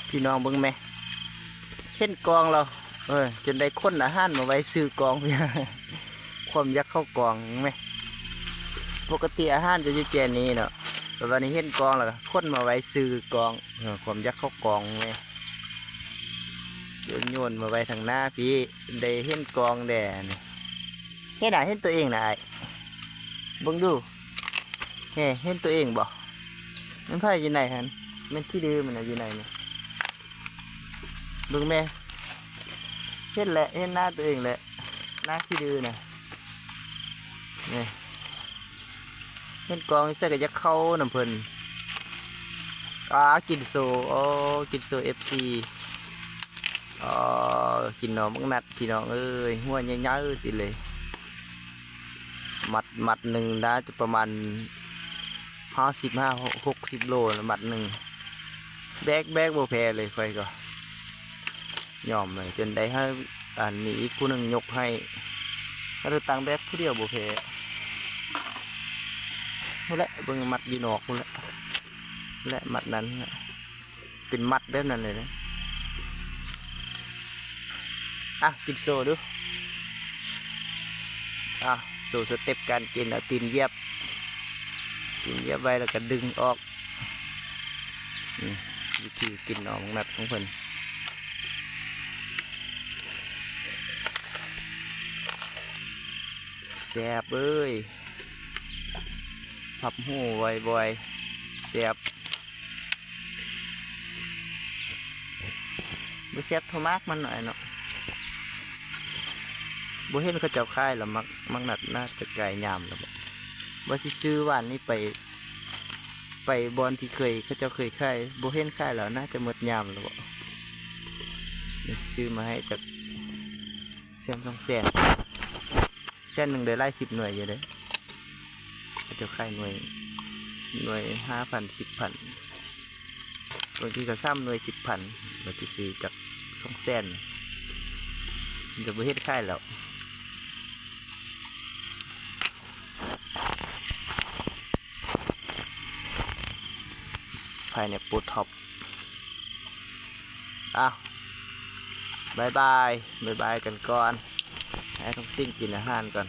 ພີ່ນ້ອງເບິ່ງແມະ ເຫັນກອງແລ້ວ ເອີ ຈົນໄດ້ຂົນອາຫານມາໄວ້ຊື່ກອງ ຄວາມຢາກເຂົ້າກອງແມະ. ປົກກະຕິອາຫານຈະຢູ່ແຈນີ້ເນາະ ແຕ່ວ່ານີ້ເຫັນກອງແລ້ວກໍຂົນມາໄວ້ຊື່ກອງ ເອີ ຄວາມຢາກເຂົ້າກອງແມະ ໂຍນໆມາໄວ້ທາງໜ້າພີ້ ໄດ້ເຫັນກອງແດ່ນີ້. ເຫັນນະ ເຫັນຕົວເອງນະອ້າຍ ເບິ່ງດູແຮ ເຫັນຕົວເອງບໍ່? ແມ່ນໃຜຢູ່ໃນຫັ້ນ? ແມ່ນຂີ້ດື້ມັນນະຢູ່ໃນນີ້ ເບິ່ງແມະ ເຫັນແຫຼະ ເຫັນໜ້າຕົວເອງແຫຼະ ໜ້າຂີ້ດື້ນະ ນີ້ ເຫັນກອງຢູ່ໃສກໍຢາກເຂົ້ານຳເພິ່ນ. ອາ ກິນໂຊ ໂອ້ ກິນໂຊ ເອັບຊີ ອໍ ກິນໜໍ່ບັກນັດ ພີ່ນ້ອງເອີຍ ຫົວໃຫຍ່ໆຊິເລີຍ ມັດ ມັດໜຶ່ງໜ້າຈະປະມານຫ້າສິບ ຫ້າ ຫົກສິບໂລນະ ມັດໜຶ່ງ ແບກ ແບກບໍ່ແພ້ເລີຍ ຂ້ອຍກໍຍອມເລີຍ ຈົນໄດ້ໃຫ້ ອັນນີ້ອີກຜູ້ໜຶ່ງຍົກໃຫ້ ກໍໄດ້ຕັ້ງແບກຜູ້ດຽວບໍ່ແພ້ ພຸ້ນແຫຼະ ເບິ່ງມັດຢູ່ນອກພຸ້ນແຫຼະ ແລະມັດນັ້ນແຫຼະ ເປັນມັດແບບນັ້ນເລີຍນະ. ອ່ະ ກິນໂຊດູ ອ່ະ ໂຊສະເຕັບການກິນ ເອົາຕີນຢຽບ ຕີນຢຽບໄວ້ແລ້ວກໍດຶງອອກ ນີ້ ວິທີກິນໜໍ່ບັກນັດຂອງເພິ່ນ ແຊບເອີຍ ພັບຫູໄວໆ ແຊບ. ບໍ່ແຊບເທົ່າໝາກມັນນ້ອຍເນາະ ບໍ່ເຫັນເຂົາເຈົ້າຂາຍແລ້ວ ໝາກ ໝາກນັດໜ້າຈະກາຍຍາມແລ້ວບໍ ວ່າຊິຊື້ວານນີ້ໄປ ໄປບ່ອນທີ່ເຄີຍ ເຂົາເຈົ້າເຄີຍຂາຍ ບໍ່ເຫັນຂາຍແລ້ວ ໜ້າຈະໝົດຍາມແລ້ວບໍ ຊື້ມາໃຫ້ຈັກ ແສນສອງແສນ ແສນໜຶ່ງໄດ້ຫຼາຍສິບໜ່ວຍຢູ່ເດ້ ເຂົາເຈົ້າຂາຍໜ່ວຍ ໜ່ວຍຫ້າພັນ ສິບພັນ ບາງທີກໍສາມໜ່ວຍສິບພັນ ບາງທີຊື້ຈັກສອງແສນ ມັນຈະບໍ່ເຫັນຂາຍແລ້ວ. ພາຍໃນໂປທັອບ ອ້າວ ບາຍບາຍ ບາຍບາຍກັນກ່ອນ ໃຫ້ທຸກສິ່ງກິນອາຫານກ່ອນ.